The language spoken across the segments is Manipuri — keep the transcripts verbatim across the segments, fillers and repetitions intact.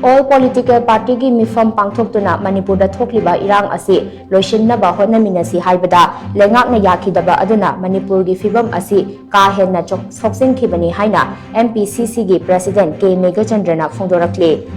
All political partyꯒꯤ ꯃꯤꯐꯝ ꯄꯥꯡꯊꯣꯛꯇꯨꯅ ꯃꯅꯤꯄꯨꯔꯗ ꯊꯣꯛꯂꯤꯕ ꯏꯔꯥꯡ ꯑꯁꯤ ꯂꯣꯏꯁꯤꯟꯅꯕ ꯍꯣꯠꯅꯃꯤꯟꯅꯁꯤ ꯍꯥꯏꯕꯗ ꯂꯩꯉꯥꯛꯅ ꯌꯥꯈꯤꯗꯕ ꯑꯗꯨꯅ ꯃꯅꯤꯄꯨꯔꯒꯤ ꯐꯤꯕꯝ ꯑꯁꯤ ꯀꯥ ꯍꯦꯟꯅ ꯆꯣꯛ-, ꯁꯣꯛꯆꯤꯟꯈꯤꯕꯅꯤ ꯍꯥꯏꯅ M P C Cꯒꯤ President K ꯃꯦꯘꯆꯟꯗ꯭ꯔꯅ ꯐꯣꯡꯗꯣꯔꯛꯂꯤ꯫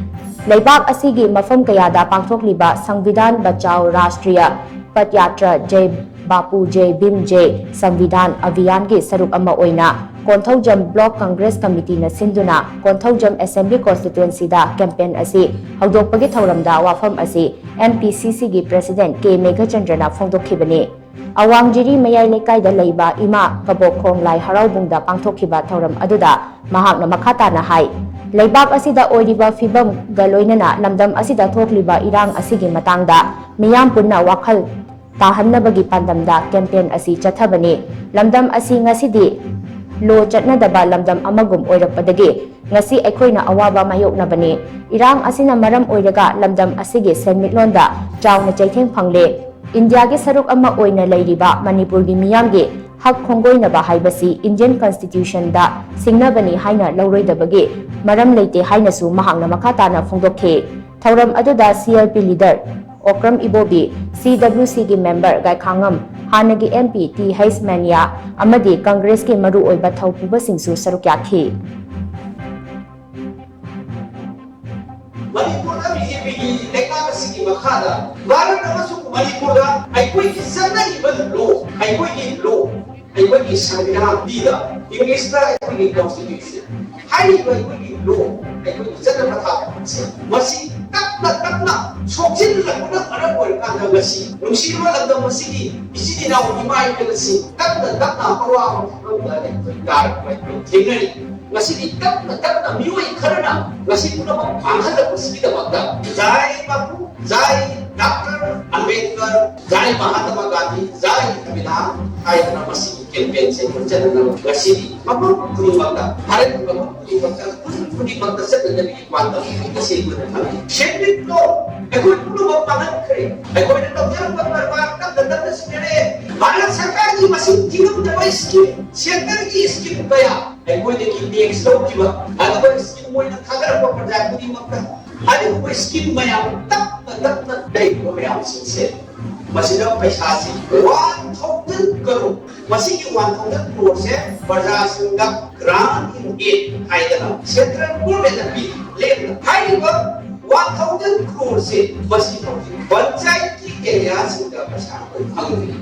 ꯂꯩꯕꯥꯛ ꯑꯁꯤꯒꯤ ꯃꯐꯝ ꯀꯌꯥꯗ ꯄꯥꯡꯊꯣꯛꯂꯤꯕ ꯁꯪꯕꯤꯙꯥꯟ ꯕꯆꯥꯎ ꯔꯥꯁꯇ꯭ꯔꯤꯌ ꯄꯗꯌꯥꯇ꯭ꯔ ꯖꯩ ꯕꯥꯄꯨ ꯖꯩ ꯚꯤꯝ ꯖꯩ ꯁꯪꯕꯤꯙꯥꯟ ꯑꯚꯤꯌꯥꯟꯒꯤ ꯁꯔꯨꯛ ꯑꯃ ꯑꯣꯏꯅ ꯀꯣꯟꯊꯧꯖꯝ Block Congress Committeeꯅ ꯁꯤꯟꯗꯨꯅ ꯀꯣꯟꯊꯧꯖꯝ Assembly Constituencyꯗ campaign ꯑꯁꯤ ꯍꯧꯗꯣꯛꯄꯒꯤ ꯊꯧꯔꯝꯗ ꯋꯥꯐꯝ ꯑꯁꯤ M P C Cꯒꯤ President K ꯃꯦꯘꯆꯟꯗ꯭ꯔꯅ ꯐꯣꯡꯗꯣꯛꯈꯤꯕꯅꯤ꯫ ꯑꯋꯥꯡ ꯖꯤꯔꯤ ꯃꯌꯥꯏ ꯂꯩꯀꯥꯏꯗ ꯂꯩꯕ ꯏꯃꯥ ꯀꯕꯣꯛꯈꯣꯡ ꯂꯥꯏ ꯍꯔꯥꯎꯕꯨꯡꯗ ꯄꯥꯡꯊꯣꯛꯈꯤꯕ ꯊꯧꯔꯝ ꯑꯗꯨꯗ ꯃꯍꯥꯛꯅ ꯃꯈꯥ ꯇꯥꯅ ꯍꯥꯏ, ꯂꯩꯕꯥꯛ ꯑꯁꯤꯗ ꯑꯣꯏꯔꯤꯕ ꯐꯤꯕꯝꯒ ꯂꯣꯏꯅꯅ ꯂꯝꯗꯝ ꯑꯁꯤꯗ ꯊꯣꯛꯂꯤꯕ ꯏꯔꯥꯡ ꯑꯁꯤꯒꯤ ꯃꯇꯥꯡꯗ ꯃꯤꯌꯥꯝ ꯄꯨꯟꯅ ꯋꯥꯈꯜ ꯇꯥꯍꯟꯅꯕꯒꯤ ꯄꯥꯟꯗꯝꯗ campaign ꯑꯁꯤ ꯆꯠꯊꯕꯅꯤ꯫ ꯂꯝꯗꯝ ꯑꯁꯤ ꯉꯁꯤꯗꯤ ꯂꯣ ꯆꯠꯅꯗꯕ ꯂꯝꯗꯝ ꯑꯃꯒꯨꯝ ꯑꯣꯏꯔꯛꯄꯗꯒꯤ ꯉꯁꯤ ꯑꯩꯈꯣꯏꯅ ꯑꯋꯥꯕ ꯃꯥꯌꯣꯛꯅꯕꯅꯤ꯫ ꯏꯔꯥꯡ ꯑꯁꯤꯅ ꯃꯔꯝ ꯑꯣꯏꯔꯒ ꯂꯝꯗꯝ ꯑꯁꯤꯒꯤ ꯁꯦꯟꯃꯤꯠꯂꯣꯟꯗ ꯆꯥꯎꯅ ꯆꯩꯊꯦꯡ ꯐꯪꯂꯦ꯫ ꯏꯟꯗꯤꯌꯥꯒꯤ ꯁꯔꯨꯛ ꯑꯃ ꯑꯣꯏꯅ ꯂꯩꯔꯤꯕ ꯃꯅꯤꯄꯨꯔꯒꯤ ꯃꯤꯌꯥꯝꯒꯤ ꯍꯛ ꯈꯣꯡꯒꯣꯏꯅꯕ ꯍꯥꯏꯕꯁꯤ Indian Constitutionꯗ ꯁꯤꯡꯅꯕꯅꯤ ꯍꯥꯏꯅ ꯂꯧꯔꯣꯏꯗꯕꯒꯤ ꯃꯔꯝ ꯂꯩꯇꯦ ꯍꯥꯏꯅꯁꯨ ꯃꯍꯥꯛꯅ ꯃꯈꯥ ꯇꯥꯅ ꯐꯣꯡꯗꯣꯛꯈꯤ꯫ ꯊꯧꯔꯝ ꯑꯗꯨꯗ C L P leader Okram ꯏꯕꯣꯕꯤ, C W Cꯒꯤ member ꯒꯥꯏꯈꯥꯉꯝ, ꯍꯥꯟꯅꯒꯤ M P T H ꯃꯅꯤꯌꯥ ꯑꯃꯗꯤ Congressꯀꯤ ꯃꯔꯨꯑꯣꯏꯕ ꯊꯧꯄꯨꯕꯁꯤꯡꯁꯨ ꯁꯔꯨꯛ ꯌꯥꯈꯤ꯫ ꯃꯅꯤꯄꯨꯔꯗ BJPꯒꯤ ꯂꯩꯉꯥꯛ ꯑꯁꯤꯒꯤ ꯃꯈꯥꯗ ꯚꯥꯔꯠ ꯑꯃꯁꯨꯡ ꯃꯅꯤꯄꯨꯔꯗ ꯑꯩꯈꯣꯏꯒꯤ ꯆꯠꯅꯔꯤꯕ law, ꯑꯩꯈꯣꯏꯒꯤ law, ꯑꯩꯈꯣꯏꯒꯤ ꯁꯪꯕꯤꯙꯥꯟꯗ Englishꯇ ꯑꯩꯈꯣꯏꯒꯤ Constitution ꯍꯥꯏꯔꯤꯕ ꯑꯩꯈꯣꯏꯒꯤ law, ꯑꯩꯈꯣꯏꯒꯤ ꯆꯠꯅ ꯄꯊꯥꯞ ꯑꯁꯤ ꯃꯁꯤ ꯇꯞꯅ ꯇꯞꯅ ꯁꯣꯛꯆꯤꯜꯂꯛꯄꯅ ꯃꯔꯝ ꯑꯣꯏꯔꯀꯥꯟꯗ ꯉꯁꯤ ꯅꯨꯡꯁꯤꯔꯕ ꯂꯝꯗꯝ ꯑꯁꯤꯒꯤ ꯏꯆꯤꯜ ꯏꯅꯥꯎ ꯏꯃꯥ ꯏꯕꯦꯜ ꯑꯁꯤ ꯇꯞꯅ ꯇꯞꯅ ꯑꯋꯥꯕ ꯐꯤꯚꯝꯗ ꯑꯩꯈꯣꯏ ꯇꯥꯔꯛꯄ ꯑꯩꯈꯣꯏ ꯊꯦꯡꯅꯔꯤ꯫ ꯉꯁꯤꯗꯤ ꯇꯞꯅ ꯇꯞꯅ ꯃꯤꯑꯣꯏ ꯈꯔꯅ ꯉꯁꯤ ꯄꯨꯝꯅꯃꯛ ꯃꯥꯡꯍꯜꯂꯛꯄꯁꯤꯒꯤꯗꯃꯛꯇ ꯖꯥꯏ ꯕꯥꯄꯨ, ꯖꯥꯏ ꯗꯥꯛꯇꯔ ꯑꯝꯕꯦꯗꯀꯔ, ꯖꯥꯏ ꯃꯍꯥꯇꯃꯥ ꯒꯥꯟꯙꯤ, ꯖꯥꯏ ꯁꯪꯕꯤꯙꯥꯟ ꯍꯥꯏꯗꯅ ꯃꯁꯤꯒꯤ campaignꯁꯦ ꯑꯩꯈꯣꯏ ꯆꯠꯅꯅꯕ ꯉꯁꯤꯗꯤ ꯃꯐꯝ ꯈꯨꯗꯤꯡꯃꯛꯇ, ꯚꯥꯔꯠꯀꯤ ꯃꯐꯝ ꯈꯨꯗꯤꯡꯃꯛꯇ, ꯈꯨꯟ ꯈꯨꯗꯤꯡꯃꯛꯇ ꯆꯠꯅꯅꯕꯒꯤ ꯄꯥꯟꯗꯝ ꯑꯁꯤ ꯑꯩꯈꯣꯏꯅ ꯊꯝꯃꯤ꯫ ꯁꯦꯟꯃꯤꯠꯂꯣꯟ ꯑꯩꯈꯣꯏ ꯄꯨꯝꯅꯃꯛ ꯃꯥꯡꯍꯟꯈ꯭ꯔꯦ꯫ ꯑꯩꯈꯣꯏꯅ ꯇꯧꯖꯔꯝꯕ ꯀꯔꯕꯥꯔ ꯇꯞꯅ ꯇꯞꯅ ꯁꯤꯊꯔꯦ꯫ ꯚꯥꯔꯠ ꯁꯔꯀꯥꯔꯒꯤ ꯃꯁꯤꯡ ꯊꯤꯉꯝꯗꯕ scheme, centreꯒꯤ scheme ꯀꯌꯥ ꯑꯩꯈꯣꯏꯗꯒꯤ tax ꯂꯧꯈꯤꯕ, ꯑꯗꯨꯒ scheme ꯑꯣꯏꯅ ꯊꯥꯗꯔꯛꯄ ꯄ꯭ꯔꯖꯥ ꯈꯨꯗꯤꯡꯃꯛꯇ ꯍꯥꯏꯔꯤꯕ ꯁ꯭ꯀꯤꯝ ꯃꯌꯥꯝ ꯇꯞꯅ ꯇꯞꯅ ꯂꯩꯔꯤꯕ ꯃꯌꯥꯝꯁꯤꯡꯁꯦ, ꯃꯁꯤꯗ ꯄꯩꯁꯥꯁꯤ ꯋꯥꯟ ꯊꯥꯎꯖꯟ ꯀꯔꯣꯔ, ꯃꯁꯤꯒꯤ ꯋꯥꯟ ꯊꯥꯎꯖꯟ ꯀꯔꯣꯔꯁꯦ ꯄ꯭ꯔꯖꯥꯁꯤꯡꯗ ꯒ꯭ꯔꯥꯟ ꯏꯟ ꯑꯦꯗ ꯍꯥꯏꯗꯅ ꯁꯦꯟꯇ꯭ꯔꯦꯜ ꯒꯣꯔꯃꯦꯟꯅ ꯄꯤ꯫ ꯂꯦꯝꯅ ꯍꯥꯏꯔꯤꯕ ꯋꯥꯟ ꯊꯥꯎꯖꯟ ꯀ꯭ꯔꯣꯔꯁꯦ ꯃꯁꯤ ꯍꯧꯖꯤꯛ ꯄꯟꯆꯥꯌꯠꯀꯤ ꯑꯦꯔꯤꯌꯥꯁꯤꯡꯗ ꯄꯩꯁꯥ ꯑꯩꯈꯣꯏ ꯐꯪꯗ꯭ꯔꯤ꯫